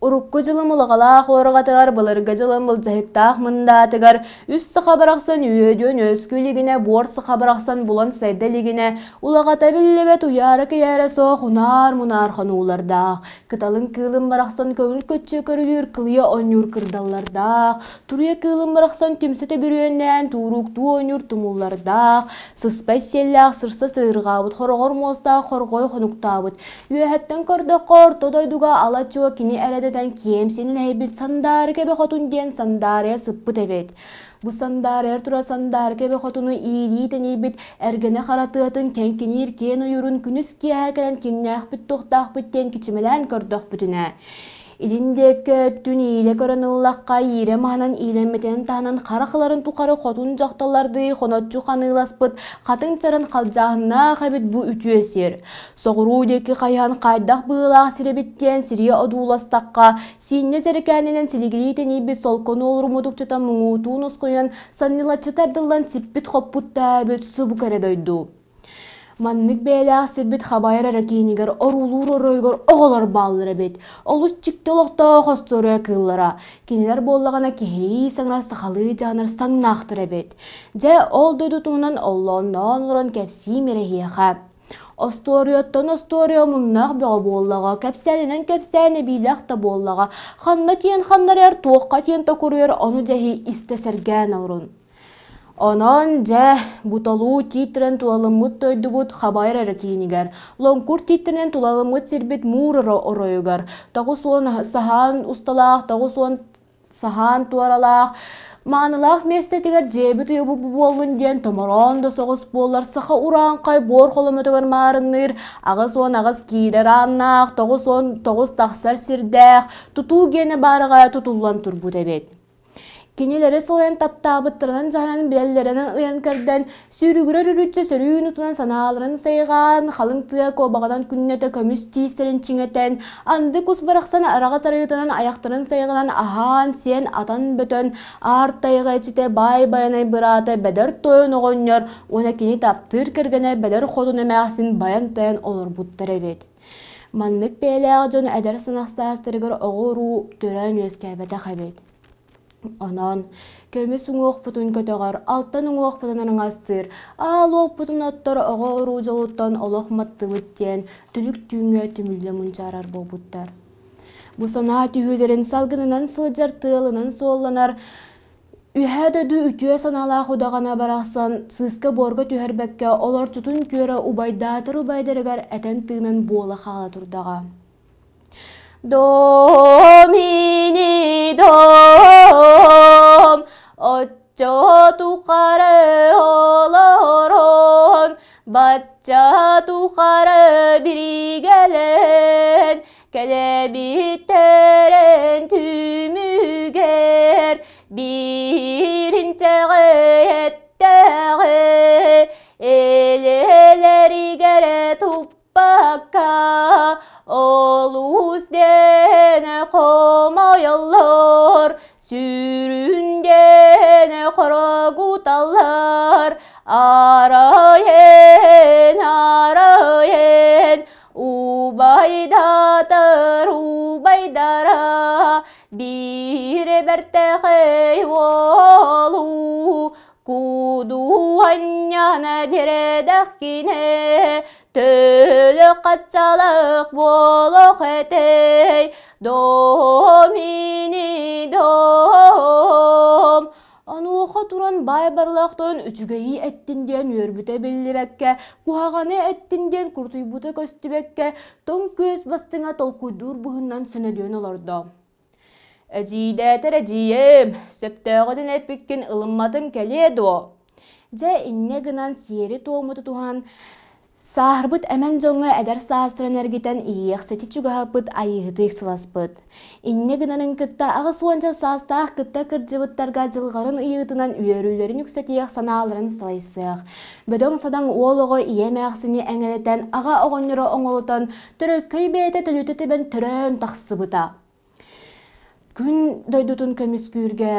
Урукку дьылым улаҕалаах уорҕатыгар, былыргы дьылым былдьаһыктаах мындаатыгар үс саха барахсан үөдүөн үөскүү илигинэ, буор саха барахсан булан сайда илигинэ, улаҕата биллибэт уйаара-кэйээрэ суох унаар-мунаар хонуулардаах, кыталыҥ кыылым барахсан көҥүл көччө көрүлүүр кылыйа оонньуур кырдаллардаах, туруйа кыылым барахсан түмсэ төбүрүөннээн туурууктуу оонньуур тумуллардаах, сыспай сиэллээх сырса сыырҕаабыт хороҕор муостаах хорҕой хонуктаабыт, Үөһэттэн көрдөххө, орто дойдуга ала-чуо кини эрэ дэтэн киэмсинин эһэйбит Сандаарык эбэ хотун диэн сандаарыйа сыппыт эбит. Бу сандаарыйар тура Сандаарык эбэ хотуну иилии тэнийбит эргэнэ хара тыатын кэҥкиниир киэн ойуурун күнүс киэһэ кэлэн кимнээхпит-туохтаахпыт диэн кичимэлээн көрдөхпүтүнэ, Илин диэки өттүн иилэ көрөн ыллахха, иирэ маһынан иилэммитинэн таһынан харах ыларын тухары хотун дьахталлардыы хоноччу ханыыласпыт хатыҥ чарын халдьааһыннаах эбит бу үтүө сир. Соҕуруу диэки хайыһан хайдах быһыылаах сир эбит диэн сирийэ одууластахха, сиинньэ дьэрэкээнинэн силигилии тэнийбит солкону олоруммутукчута муҥуутуу нусхуйан санньылаччы тардыллан сиппит-хоппут тээбит субу кэрэ дойду. Маннык бэйэлээх сирбит хабайар эрэ киинигэр оруулуур оройугар оҕолор бааллар эбит. Олус дьикти олохтоох остуоруйа кыыллара. Кинилэр буоллаҕына киһилии саҥарар сахалыы дьаһанар саҥнаахтар эбит. Дьэ, ол дойду туһунан оллоонноон олорон кэпсиим эрэ эһиэхэ. Остуоруйаттан остуоруйа муннаах бөҕө буоллаҕа, кэпсээнинэн кэпсээн эбиилээх да буоллаҕа, ханна тиийэн ханнарыйар, туохха тиийэн токуруйар, ону дьэһи истэ сэргээн олорун. Онон, дьэ, бу толуу тииттэрин тулалыммыт дойдубут хабайар эрэ киинигэр, лоҥкур тииттэринэн тулалыммыт сирбит муур оройугар, 90 саһаан усталаах, 90 саһаан туоралаах, маанылаах миэстэтигэр дьиэбит уйабыт буоллун диэн томороон да соҕус буоллар саха урааҥхай буор холомотугар маарынныыр 88 киирэр ааннаах, 99 тахсар сирдээх, тутуу гиэнэ баарыҕа тутуллан турбут эбит. Кинилэри сылайан таптаабыттарынан дьаһанан билэллэринэн ыйан көрдөн, сүүрүгүрэр үрүччэ сөрүүн утунан санааларын сайҕаан, халыҥ тыа куобаҕынан күннэтэ көмүс тиистэрин чиҥэтэн, анды кус барахсан араҕас арыытынан айахтарын сайҕанан аһаан-сиэн атан бөтөн, аар тайҕа иччитэ баай байанай быраата Бэдэр Тойон оҕонньор уонна кини таптыыр кэргэнэ Бэдэр Хотун эмээхсин байан-тайан олорбуттар эбит. Маннык бэйэлээх дьон эдэр саастарыгар оҕо-уруу төрөөн үөскээбэтэх эбит. Онон көмүс уҥуохпутун көтөҕөр, алтан уҥуохпутун араҥастыыр, аал уоппутун оттор оҕо-уруу дьолуттан олох маттыбыт диэн түлүк түүҥҥэ түмүллэ мунчаарар буолбуттар. Бу санаа түһүүлэрин салгынынан сылдьар тыалынан суолланар Үөһээ дойду үтүө санаалаах удаҕана барахсан сыыска-буорга түһэрбэккэ олорчутун түөрэ убайдаатар убайдарыгар этэн-тыынан буола хаала турдаҕа. Домини дом, оччо тухары олорон, бачча тухары биригэлэн, Кэлэбиттэрин түмүгэр бииринчэҕи эттэҕи элэлэригэр туппакка олус диэн хомойоллор сүрүн диэн хорогуталлар арайын арайын Убайдатар убайдара биир бэртээхэй уолу куду анньана биэрэдэххинэ төлө хаччалах буолуох этэй домини дом Онуоха туран баай барылаах тойон үчүгэйи эттин диэн үөрбүтэ биллибэккэ, куһаҕаны эттин диэн курутуйбута көстүбэккэ, тоҥ күөс бастыҥа толкуйдуур быһыынан сөнөдүөн олордо. Эдьиийдээтэр эдьиийим, сөптөөҕүнэн эппиккин ылымматым кэлиэ дуо? Дьэ, инньэ гынан сиэри-туому тутуһан, Сааһырбыт эмэн дьоҥҥо эдэр саастарын эргитэн иэйиэхсити чугаһаппыт айыыһыты ыксаласпыт. Инньэ гынарын кытта 80 саастаах кытта кырдьыбыттарга дьылҕарын ыйыытынан үөрүүлэрин үксэтиэх санааларын салайсыах. Бөдөҥ-садаҥ уол оҕо ийэ эмээхсини эҥэрэтэн, аҕа оҕонньоро оҥолотон, төрөлкөй бэйэтэ төлүтэ тэбэн төрөөн тахсыбыта. Күн дойдутун көмүскүүргэ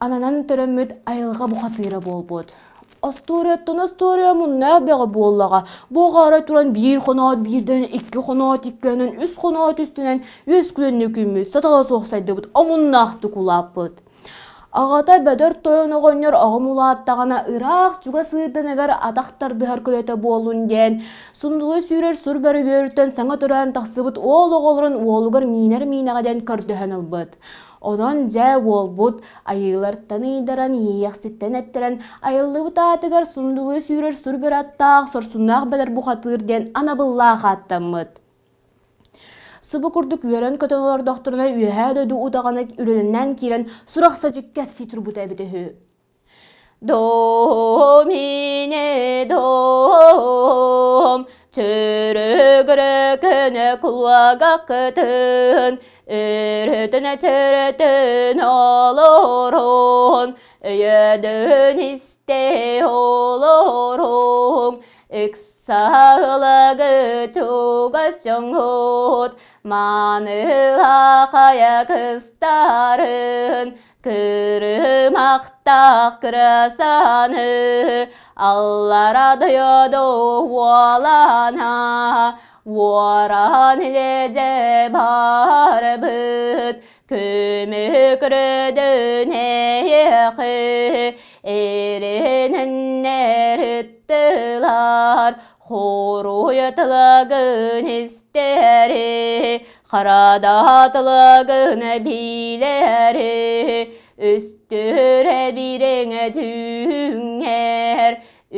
ананан төрөммүт айылҕа бухатыыра буолбут. Остуоруйаттан остуоруйа муннаах бөҕө буоллаҕа. Бу аҕаара туран биир хоноот биирдэн, икки хоноот иккиэнэн, үс хоноот үстүнэн үөс күөннү күммүт, сатала суох сайдыбыт, омуннаахтык улааппыт. Аҕата Бөдөр тойон оҕонньор оҕом улааттаҕына ыраах чугас ыырданыгар атах тардыһар көлөтө буоллун диэн сундулу сүүрэр сур бөрүбүөрүттэн саҥа төрөөн тахсыбыт уол оҕолорун уолугар миинэр миинэҕэ диэн көрдөһөн ылбыт. Онон дьэ уолбут айыылартан ыйдаран иэйэхситтэн эттэрэн айыллыбыт аатыгар сундулу сүүрэр сур бөрө аттаах сорсуннаах бэлэр бухатыыр диэн анабыллаах ааттаммыт. Субу курдук үөрэн-көтөн олордохторуна үөһээ дойду удаҕаны үрэлэннээн киирэн сурах-садьык кэпсии турбута эбитэ үһү. Домине дом чөрөгөрө көнө кулуагакытын өрөтөнө чөрөтөн олорон өйөдөн истэ олорон Ыксалыгы чугас дьоҥҥут маныла хайа кыстарын кырымахтаах кырасаны аллара дойду уолана уоран илдьэ барбыт көмүкрөдөн эйэхи эринэннэриттылар хоруйатылагын истэри харадаатылагын билэри үстүрэ бириҥэ түҥэр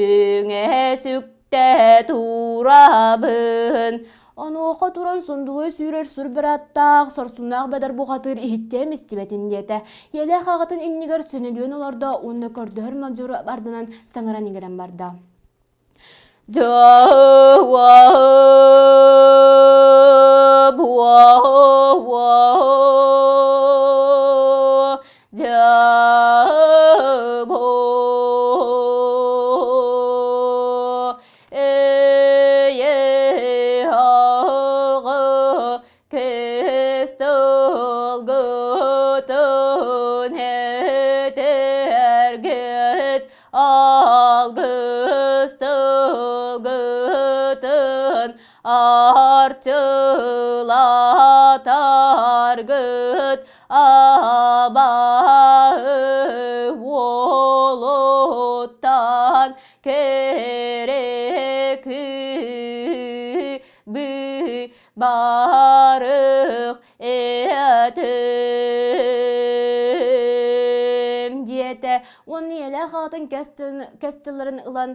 үҥэ сүктэ турабын Онуоха туран сундулуй сүүрэр сур бырааттаах, сорсуннаах бэдэр бухатыыр иһиттиэм истибэтим диэтэ. Ийэлээх аҕатын иннигэр сөнөлүөн олордо уонна көрдөһөр модьуру ардынан саҥаран иҥэрэн барда. Кыстылгытын этэргит алгыстылгытын арчылатаргыт абаһы уолуттан Кереки барых этим диэтэ уонна ийэлээх аҕатын кэс тылларын ылан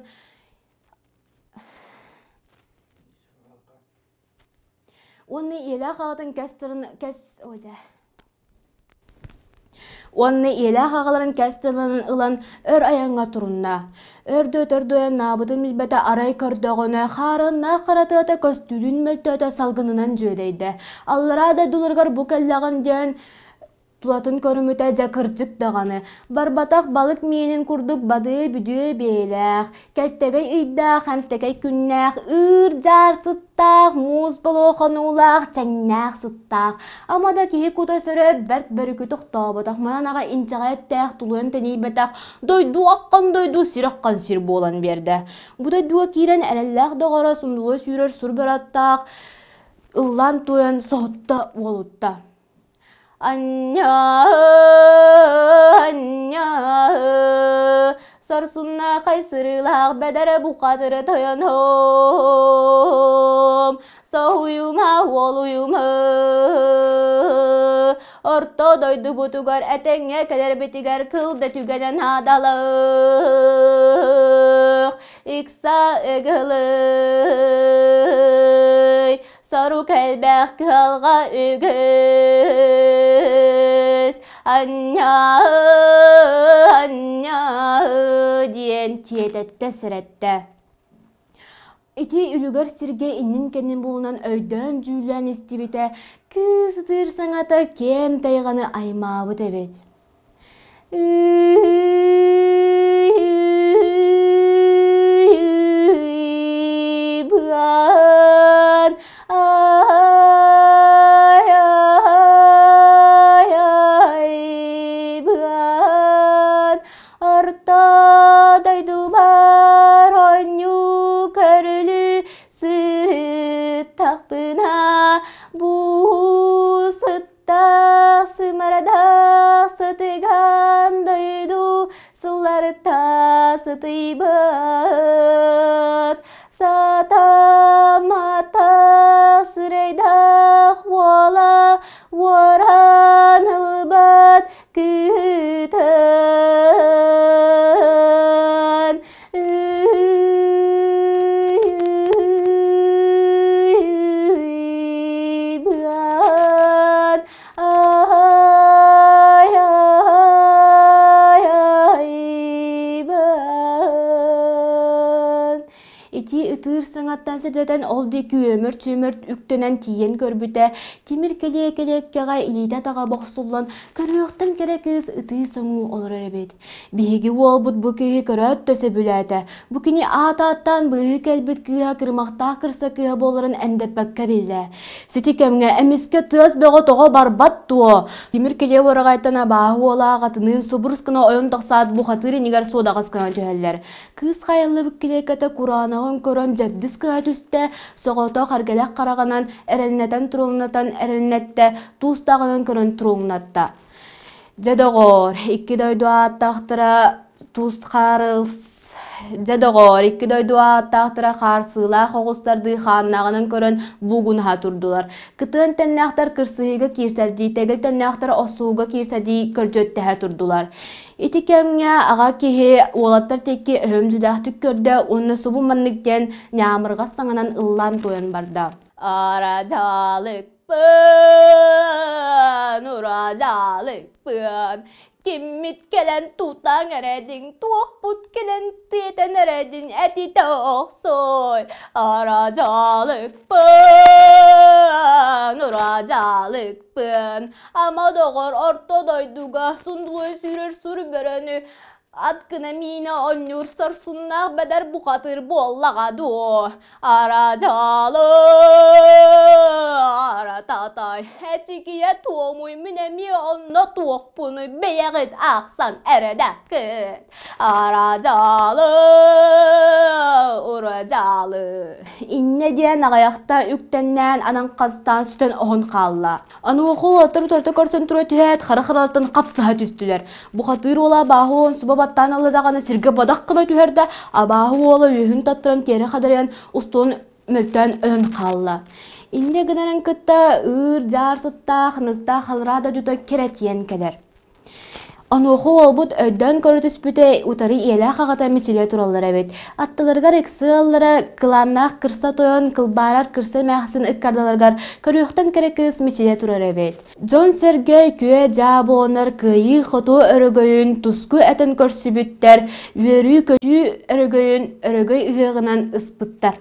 уонна ийэлээх аҕатын кэс тылын кэс Уонна ийэлээх аҕаларын кэс тылын ылан өр айаҥҥа турунна. Өр да өтөр дуйаннаабытын билбэтэ арай көрдөҕүнэ, хаарыаннаах хара тыата көстүүтүн мөлтөөтө салгынынан дьүөдэйдэ. Аллараа дойдуларыгар бу кэллэҕим диэн Тулатын көрүмүтэ дьэ кырдьык даҕаны, барбатах балык миинин курдук бадыы-бүдүө биэлээх, кэлтэгэй ыйдаах, эмтэкэй күннээх, ыыр-дьаар сыттаах, муус болуо хонуулаах, чэҥнээх сыттаах. Ама да киһи кута сөрө бэрт бөрүкү тохтооботох, манан аҕа инчэҕэй эттээх тулуйан тэнийбэтэх, дойду аххан дойду, сир аххан сир буолан биэрдэ. Бу дойдуга киирэн эрэллээх доҕоро сундулуо сүүрэр сур быраттаах, ыллаан туойан соһутта уолутта. Анньаа, анньаа, сорсуннаахай сырыылаах бэдэрэ бухатыры тойоном, соһуйума, уолуйума, орто дойдубутугар этэҥҥэ кэлэрбитигэр кыл да түгэнэ наадалаах, икса ыгылый, Сорук элбэх кыһалҕа үгүс Анньаа, анньаа диэн тиэтэттэ сэрэттэ. Ити үлүгэр сиргэ иннин-кэннин булунан өйдөөн-дьүүллээн истибитэ, кыыс ытыыр саҥата киэҥ тайҕаны аймаабыт эбит. Быан ай ай ай быан орто дойдубар сытыйбыт, сатаммата сырэйдах уола уоран ылбат кыытын. Ыйбыан ай ай айбыан Ити ытыыр саҥаттан сирдэтэн ол диэки үөмэр-чүөмэр үктэнэн тиийэн көрбүтэ, тимир кэлиэ-кэлиэккэҕэ илиитэ-атаҕа бохсуллан, көрүөхтэн кэрэ кыыс ытыы-соҥуу олорор эбит. Биһиги уолбут бу кыыһы көрөөт да сөбүлээтэ. Бу кини аат-ааттаан быыһыы кэлбит кыыһа кырымахтаах кырса кыыһа буоларын эндэппэккэ биллэ. Сити кэмҥэ эмискэ тыас бөҕө тоҕо барбат дуо? Тимир кэлиэ уораҕайтан абааһы уола аҕатыныын субурус гына ойон тахсаат бухатыыр иннигэр суодаҕас гына түһэллэр. Кыыс хайаллыбыт килиэккэтэ кураанаҕын көрөн дьэбдис кыһа түстэ, соҕотох эргэлэх хараҕынан эрэлнэтэн турулунатан эрэлнэттэ, туустааҕынан көрөн турулунатта. Дьэ доҕоор, икки дойду ааттаахтара туус хаарыс Дьэ доҕоор, икки дойду ааттаахтара хаарсыылаах оҕустардыы хааннааҕынан көрөн буугунаһа турдулар. Кытыан тэннээхтэр кырсыһыыга киирсэрдии, тэгил тэннээхтэр охсуһууга киирсэрдии көрдьүөттэһэ турдулар. Ити кэмҥэ аҕа киһи уолаттар диэки өһөмдьүлээхтик көрдө уонна субу маннык диэн ньаамырҕас саҥанан ыллаан туойан барда. Арадьаалыкпын, урадьаалыкпын, киммит кэлэн тутаҥ эрэдиҥ, туохпут кэлэн тиэтэн эрэдиҥ, этитэ охсой. Арадьаалыкпын, урадьаалыкпын, ама доҕор орто дойдуга сундулуй сүүрэр сур бөрөнү ат гына миинэ оонньуур сорсуннаах бэдэр бухатыыр буоллаҕа дуо? Арадьаалы, арататай, эчикийэ туомуй, мин эмиэ онно туохпунуй, бэйэҕит аахсан эрэдэккит. Арадьаалы, урадьаалы. Инньэ диэн аҕыйахта үктэннээн анан хастаан сүтэн оһон хаалла. Онуоха уолаттар утарыта көрсөн тура түһээт, хара харалаттан хапсыһа түстүлэр. Бухатыыр уола абааһы уолун суба баттаан ылла даҕаны сиргэ бадах гына түһэр да, абааһы уола үөһүн таттаран тиэрэ хадарыйан устуон мөлтөөн өлөн хаалла. Инньэ гынарын кытта ыыр-дьаар сыттаах, ыныктаах халыраа дойдута кэрэтийэн кэлэр. Онуоха уолбут өйдөөн көрө түспүтэ, утары ийэлээх аҕата мичилийэ тураллар эбит. Аттыларыгар ыксыаллара, кылааннаах кырса тойон, кылбаарар кырса эмээхсин ыккардаларыгар көрүөхтэн кэрэ кыыс мичилийэ турар эбит. Дьон-сэргэ күө-дьаа буоланнар кыайыы-хотуу өрөгөйүн туску этэн көрсүбүттэр, үөрүү-көтүү өрөгөйүн өрөгөй ыһыаҕынан ыспыттар.